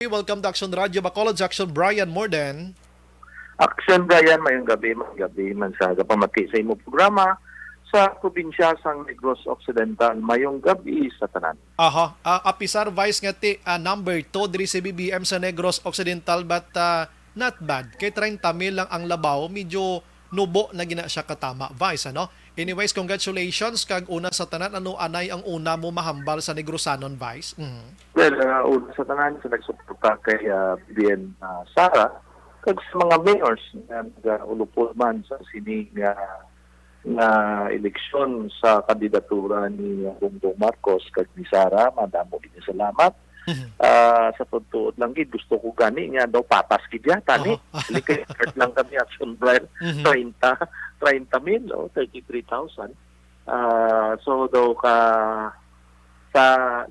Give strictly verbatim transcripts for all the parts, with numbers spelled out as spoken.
Welcome to Action Radio Bacolod, sa Action Brian Morden. Action Brian, mayong gabi, mayong gabi man sa kapamati sa imong programa sa probinsya sang Negros Occidental. Mayong gabi sa tanan. Aha, ah, apisar Vice nga ti ah, number two diri sa B B M sa Negros Occidental, but ah, not bad. Kay treinta mil lang ang labaw, medyo nubo na gina siya katama, Vice, ano? Anyways, congratulations kag una sa tanan, ano anay ang una mo mahambal sa Negrosanon, Vice? Mhm. Well, ah, una sa tanan, sa nagsuporta kay ah, B B M ah, Sara, kag sa mga mayors nga nag-ulupod man sa sini nga nga eleksyon sa kandidatura ni Bongbong Marcos kag ni Sara, madamo gid nga salamat. Mhm. Ah, sa pagtuod lang gid, gusto ko gani nga daw patas gid ya tani. Aha. Dili kay short lang kami, Action Brian, Mhm. treinta, treinta mil, oh, thirty-three thousand. Ah, so daw ka sa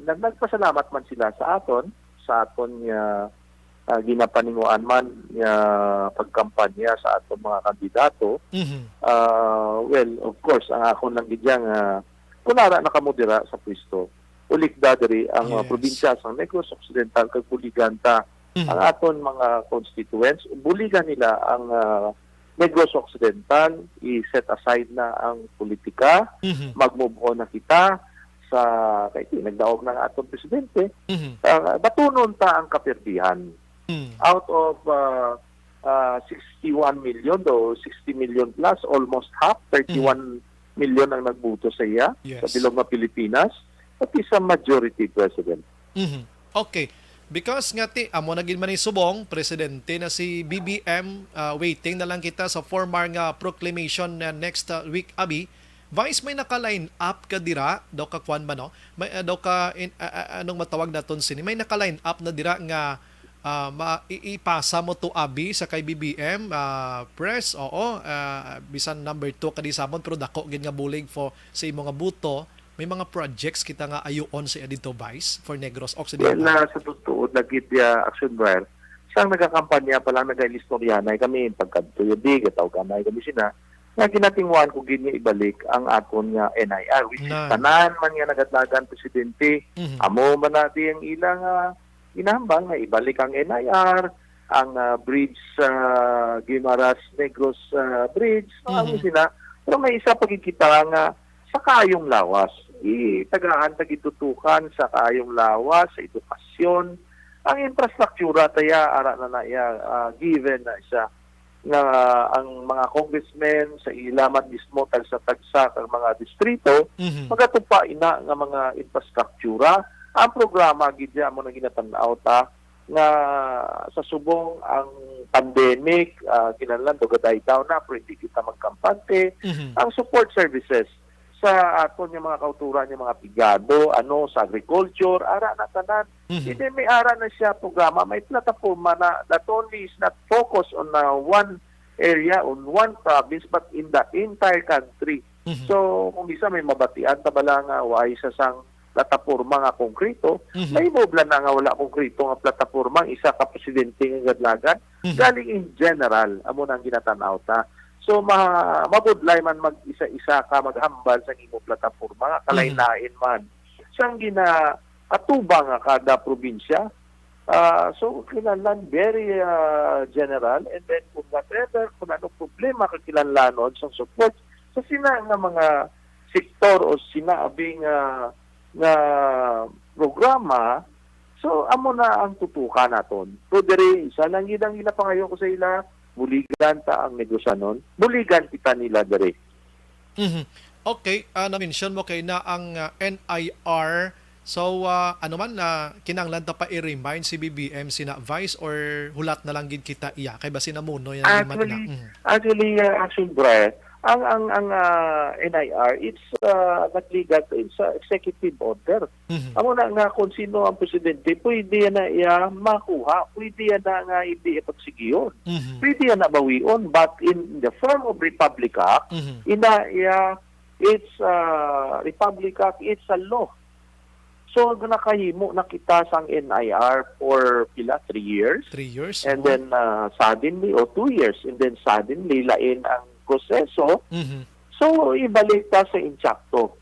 nag- nagpasalamat man sila sa aton, sa aton nga ah, ginapaninguan man nga pagkampanya sa aton mga kandidato. Mhm. Ah, well, of course, ang akon lang gid yang, ah, kunara na kamo dira sa pwesto, ulikda diri ang mga Yes. probinsya sa Negros Occidental kag buligan ta Mhm. ang aton mga constituents, buligan nila ang ah, Negros Occidental, i-set aside na ang politika, Mhm. mag-move on na kita sa kay nagdaog na ang aton presidente. Mhm. Ah, batunon ta ang kapirdihan. Mm. Out of ah, ah, sixty-one million, do sixty million plus, almost half, thirty-one million ang nagboto sa iya sa Yes. bilog nga Pilipinas. That is a majority, President. Mhm. Okay. Because nga ti, amo na gid man ni subong, presidente na si B B M, ah, waiting na lang kita sa formal nga proclamation na next ah, week, abi. Vice, may naka-line up ka dira, daw ka kwan ba, no? May ah, daw ka in, ah, ah, anong matawag naton sini? May naka-line up na dira nga ah, ma, i- ipasa mo to, abi, sa kay B B M ah, press, oo, ah, bisan number two ka di samon, pero dako gid nga bulig for sa imo nga buto. May mga projects kita nga ayuon sa iya didto, Vice, for Negros Well, Occidental. na sa tutuod na gid ya, Action Brian, sang nagakampanya pa lang, nagailistoryanay kami pagkadto yun di gataw-gamay kami sina nga ginatinguan ko gid nga ibalik ang aton nga N I R, which is Na. tanan man nga nagadlagan, presidente. Mhm. Amo man na di ang ilang ah, ginahambal nga ibalik ang N I R, ang ah, bridge sa Guimaras Negros ah, Bridge, no, ang Mhm. sina. Pero may isa pa gid kita nga sa kaayong lawas, itagaan ta gitutukan sa kaayong lawas, sa edukasyon, ang infrastruktura taya ara na na iya ah, given na siya nga ang mga congressmen sa ila man mismo tagsa-tagsa kang mga distrito Mhm. magatupa ina nga mga infrastruktura. Ang programa gid ya mo na ginatan-aw ta nga sa subong ang pandemic, ah, kinahanglan do gaday daw na, pero hindi kita magkampante. Mhm. Ang support services sa aton nga mga kauturan, nga mga pigado, ano, sa agriculture, ara na tanan. Mhm. Hindi, may ara na siya programa, may plataporma na, not only is not focus on uh, one area, on one province, but in the entire country. Mhm. So, kung isa may mabatian ta bala nga wala sa sang plataporma nga konkreto, Mhm. may mobla na nga wala konkreto nga plataporma ang isa ka presidente nga gadlagan. Mhm. Galing in general, amo na ang ginatanaw ta. So, ma mabudlay man mag-isa-isa ka maghambal sa imo plataporma nga kalain-lain man sang ginaatubang nga kada probinsya. Ah, so, kinahanglan very ah, general, and then kung whatever, kung anong problema ka kinahanglanon sa support sa sina nga mga sektor o sinabi nga nga programa, so amo na ang tutukan naton. So diri, isa lang gid ang ginapangayo ko sa ila, buligan ta ang negosyanon, buligan kita nila diri. Mhm. Okay, ah, na-mention mo kay na ang ah, N I R. So, ah, ano man, ah, kinahanglan ta pa i-remind si B B M sina Vice, or hulat na lang gid kita iya? Kay basi namunoy na gid man ina. Actually, Mhm. actually, ah, Action Brian, ang ang ang ah, N I R, it's ah, nagligad, it's ah, executive order. Mhm. Amo na nga kung sino ang presidente, pwede na iya makuha, pwede na nga hindi ipagsigiyon, Mhm. pwede na bawion, but in the form of Republic Act, Mhm. ina iya, it's ah, Republic Act, it's a law. So nakahimo na kita sang N I R for pila, three years. Three years, And oo. then ah, suddenly, o two years, and then suddenly lain ang proseso. Mhm. So ibalik ta sa insakto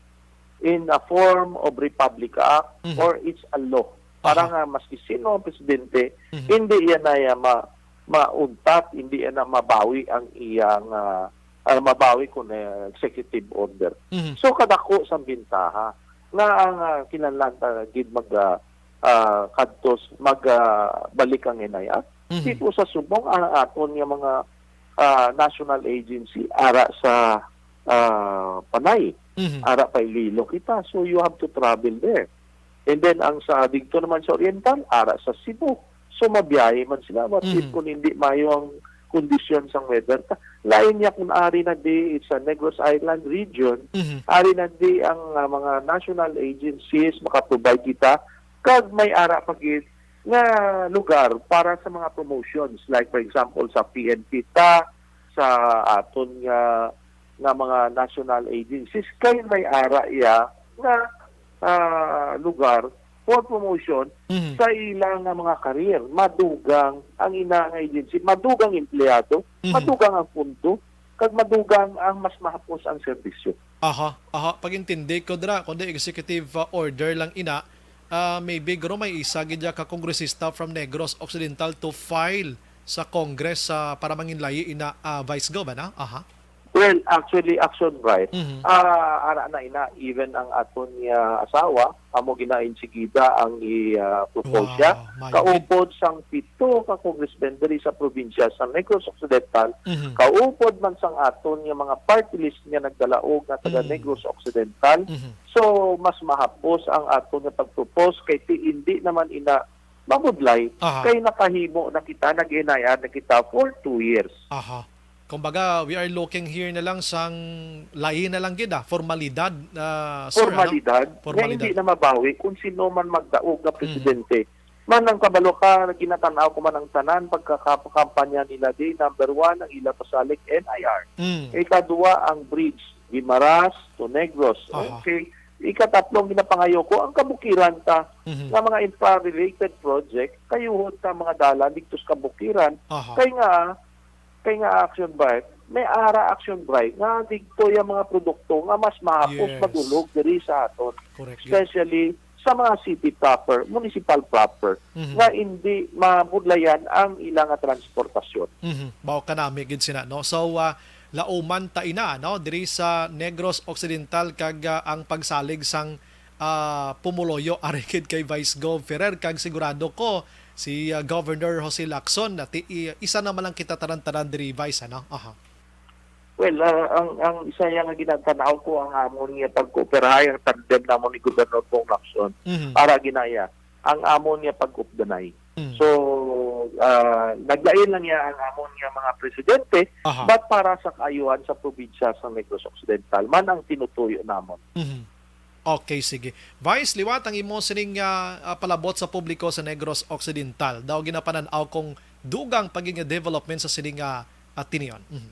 in a form of Republic Act Mhm. or it's a law. Para Aha. nga maski sino ang presidente, Mhm. hindi yan na, ah, ma-, mauntat, hindi yan na mabawi ang iyang, ah, ah, mabawi kung, eh, executive order. Mhm. So, kadako sang bintaha nga ang, ah, kinahanglan ta gid mag, ah, ah, kadtos, mag, ah, balik ang N I R. Mhm. Tipo sa subong, ang aton nga mga, ah, national agency, ara sa, ah, Panay, Mhm. ara pa Iloilo kita. So, you have to travel there. And then, ang sa didto naman sa Oriental, ara sa Cebu. So, mabiyahe man sila. What if Mhm. kung hindi maayo ang kondisyon sang weather? Ta-, lain niya kung ari na di sa Negros Island region, Mhm. ari na di ang, ah, mga national agencies makaprovide kita, kag may ara pa gid nga lugar para sa mga promotions. Like, for example, sa P N P ta, sa aton nga, nga mga national agencies, kay may ara iya nga, ah, lugar for promotion Mhm. sa ila nga mga career. Madugang ang ina nga agency, madugang empleyado, Mhm. madugang ang pundo, kag madugang ang mas mahapos ang serbisyo. Aha, aha, pag-intindi ko dira, kundi executive, ah, order lang ina, ah, maybe guro may isa gid ya ka kongresista from Negros Occidental to file sa Congress, ah, para manginlayi ina, ah, Vice Gov, ana? Aha. Well, actually, Action Bright, Mhm. ah, ara na ina, even ang aton nga asawa, amo ginainsigida ang i, ah, propose siya. Wow, maayo gid. Kaupod sang pito ka congressmen diri sa probinsya sa Negros Occidental, Mhm. kaupod man sang aton nga mga party list nga nagdalaog nga taga Mm. Negros Occidental. Mhm. So, mas mahapos ang aton nga pag-propose kay ti hindi naman ina mabudlay Aha. kay nakahimo na kita, nag-N I R na kita for two years. Aha. Kumbaga, we are looking here na lang sang lain na lang gid, ah, formalidad, ah, sir, ano? Formalidad, nga Formalidad. hindi na mabawi kung sino man magdaog nga Mhm. presidente. Man, ang kabalo ka, ginatan-aw ko man ang tanan, pagkakapakampanya nila di, number one, ang ila pasalig, N I R. Mm. Ikadua, ang bridge, Guimaras to Negros. Aha. Okay. Ikatatlo, ang ginapangayo ko, ang kabukiran ta Mhm. nga mga infra-related project, kayuhon ta mga dalan dito sa kabukiran. Aha. Kay nga, kay nga Action Bright, may ara Action Bright nga dito yung mga produkto nga mas mahapos Yes. madulog diri sa aton. Correct. Especially sa mga city proper, municipal proper, Mhm. nga hindi mabudlayan ang ila nga transportasyon. Mhm. Mao kanami gid sina, no? So, ah, lauman ta ina, no? Diri sa Negros Occidental kag, ah, ang pagsalig sang, ah, pumuluyo ari gid kay Vice Gov Ferrer kag sigurado ko si, ah, Governor Jose Lacson, na ti-, i-, isa naman lang kita tanan-tanan diri, Vice, ano? Aha. Well, ah, ang, ang isa niya nga ginatanaw ko ang amon nga pagkooperahay, ang tandem namon ni Gobernador Bong Lacson, Mhm. para ginaya ang amon nga pag-updanay. Mm. So, ah, naglain lang niya ang amon nga mga presidente, Aha. but para sa kaayuhan sa probinsya sa Negros Occidental man ang tinutuyo namon. Mhm. Okay, sige. Vice, liwat ang imo sining, ah, ah, palabot sa publiko sa Negros Occidental. Daw ginapanan-aw kung dugang pa gid nga development sa sining, ah, ah, tinion. Mhm.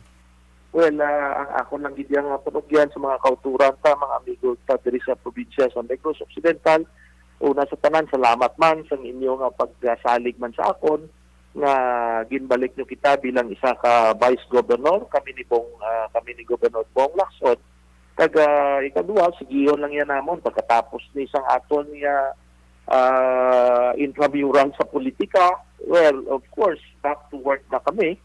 Well, ah, ang akon lang gid yang, ah, panugyan sa mga kauturan ta, mga amigo ta diri sa probinsya sa Negros Occidental. Una sa tanan, salamat man sa inyo nga pagsalig man sa akon nga ginbalik nyo kita bilang isa ka vice governor, kami ni Bong, ah, kami ni Governor Bong Lacson. Kag, ah, ikaduha, sigihon lang yan namon pagkatapos ni sang aton nga, ah, intramural sa politika. Well, of course, back to work na kami.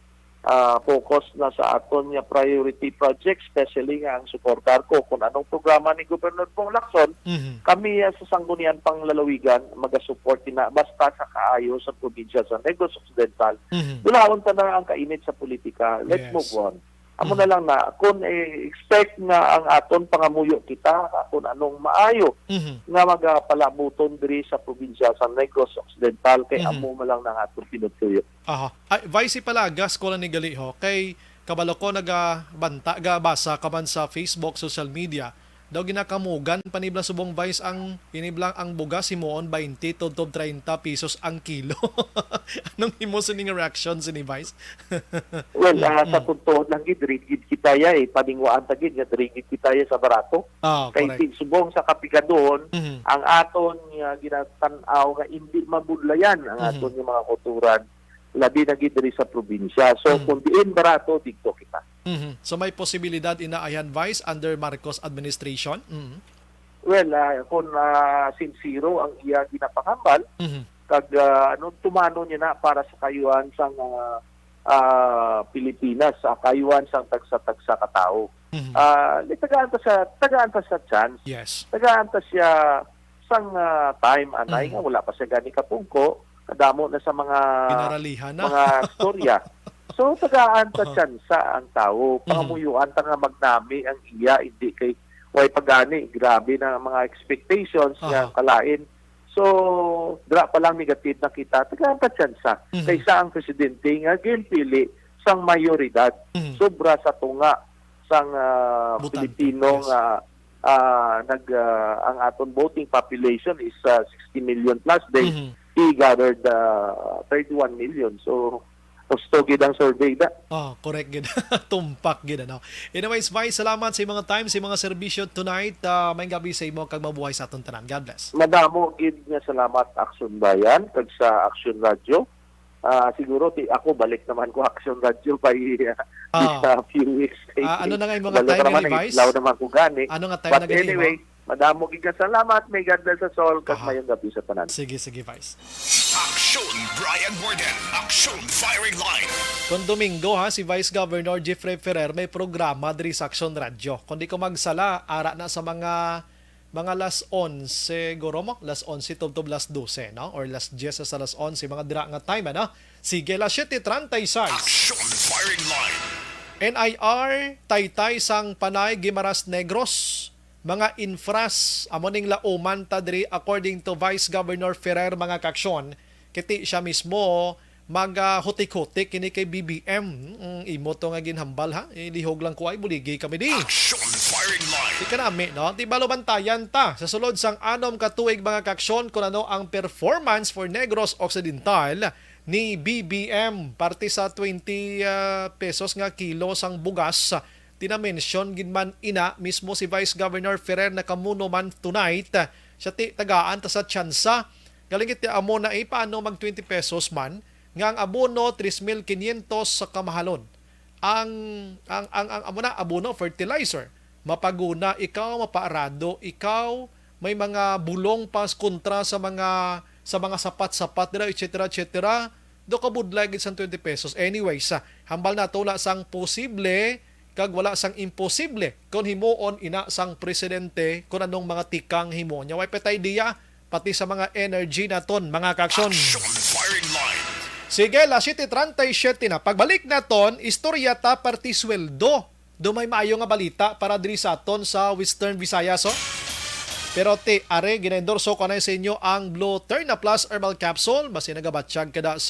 Ah, focus na sa aton nga priority project, especially nga ang suportar ko kung anong programa ni Governor Bong Lacson. Mhm. Kami, ah, sa Sangguniang Panglalawigan, magasupport na basta sa kaayo sa probinsya sa Negros Occidental. Mhm. Dulawon ta na ang kainit sa politika. Let's Yes. move on. Amo Mhm. na lang na, kung i-expect nga ang aton pangamuyo kita, kung anong maayo Mhm. nga magapalabuton diri sa probinsya sa Negros Occidental, kay Mhm. amo man lang na ang aton tinutuyo. Aha. Ay, Vice, ipalagas ko lang ni gali, ho, kay kabalo ko nagabanta, gabasa ka man sa Facebook, social media. Daw ginakamugan pa ni bala subong, Vice, ang ini bala ang bugas himuon twenty tubtob treinta pesos ang kilo. Anong imo sining reaction sini, Vice? Well, ah, sa Mm. pagtuod lang gid, diri gid kita ya, eh. Paningwaan ta gid nga diri gid kita ya sa barato. Ah, Kay correct. Ti-, subong sa kapigaduhon, Mhm. ang aton nga ginatan-aw nga hindi mabudlayan ang Mhm. aton nga mga kulturan, labi na gid diri sa probinsya. So, Mhm. kung diin barato, didto kita. Mhm. So, may posibilidad ina ayan, Vice, under Marcos administration? Mhm. Well, ah, kung, ah, sinsero ang iya ginapangambal, Mhm. kag, ah, ano, tumano niya na para sa kaayuhan sang, ah, ah, Pilipinas, sa kaayuhan sang tagsa-tagsa ka tawo. Mhm. Ah, di tagaan ta sa, tagaan ta sa chance. Yes. Tagaan ta siya sang, ah, time, anay, Mhm. nga wala pa siya gani kapungko, kadamo na sa mga Ginaralihan na. mga storya. So, tagaan ta Aha. tsansa ang tawo. Mhm. Pangamuyuan ta nga magnami ang iya, hindi kay way pa gani, grabe na ang mga expectations Aha. niya, kalain. So, dira pa lang negative na kita, tagaan ta tsansa. Mhm. Kaysa ang presidente nga ginpili sang mayoridad, Mhm. sobra sa tunga sang, ah, Botante, Pilipino yes. nga, ah, nag, ah, ang aton voting population is, ah, sixty million plus. They, Mhm. he gathered, ah, thirty-one million. So, gusto gid ang survey da. Oh, correct gid. Tumpak gid, ano. Anyways, Vice, salamat sa mga time, sa mga serbisyo tonight. Ah, may gabi sa imo kag mabuhay sa aton tanan. God bless. Madamo gid nga salamat, Action Bayan, kag sa Action Radio. Ah, siguro ti ako balik naman ko Action Radio by, ah, Ah. this, ah, few weeks. Ah, ano na nga imo nga Balik time naman, ini, Vice? Islaw naman ko gani. Ano nga time But na gani mo? Anyway, madamo gid nga salamat. May God bless us all. Kag Aha. mayong gabi sa tanan. Sige, sige, Vice. Action Brian Warden. Action Firing Line. Kung Domingo, ha, si Vice Governor Jeffrey Ferrer may programa diri sa Action Radio. Kung di ko magsala, ara na sa mga, mga las onse, guro mo? Las onse, tubtob las dose, no? Or las diyes sa las onse, mga dira nga time, ano? Sige, las siyete treinta y seis. Action Firing Line. N I R, taytay sang Panay, Guimaras, Negros. Mga infras, amo ning lauman ta diri, according to Vice Governor Ferrer, mga kaaksyon, kiti siya mismo magahutik-hutik kini kay B B M. Mm, imo to nga ginhambal, ha? Ilihog lang ko ay buligi kami di. Action Firing Line. Di ka nami, no? Di ba lubantayan ta sa sulod sang anom ka tuig, mga kaaksyon, kung ano ang performance for Negros Occidental ni B B M, parte sa twenty, ah, pesos nga kilo sang bugas. Tinamention gid man ina mismo si Vice Governor Ferrer, nakamuno man tonight. Siya ti tagaan ta sa tsansa. Galing iti amo na, eh, paano mag twenty pesos man nga ang abono tres mil quinientos sa kamahalon? Ang, ang, ang, ang amo na, abono, fertilizer. Mapaguna ikaw, mapaarado ikaw, may mga bulong pa kontra sa mga, sa mga sapat-sapat nila, et cetera, et cetera. Do ka budlay gid sang twenty pesos. Anyways, ah, hambal nato wala sang posible kag wala sang imposible kon himuon ina sang presidente kon anong mga tikang himo niya. Way pa tay idea pati sa mga energy naton, mga kaaksyon. Action Firing Line. Sige, las siyete treinta y siete na. Pagbalik naton, istorya ta parti sweldo. Do may maayo nga balita para diri sa aton sa Western Visayas, oh. Pero ti, are, ginaendorso ko na sa inyo ang Blue Terna Plus Herbal Capsule. Basi nagabatyag kada sa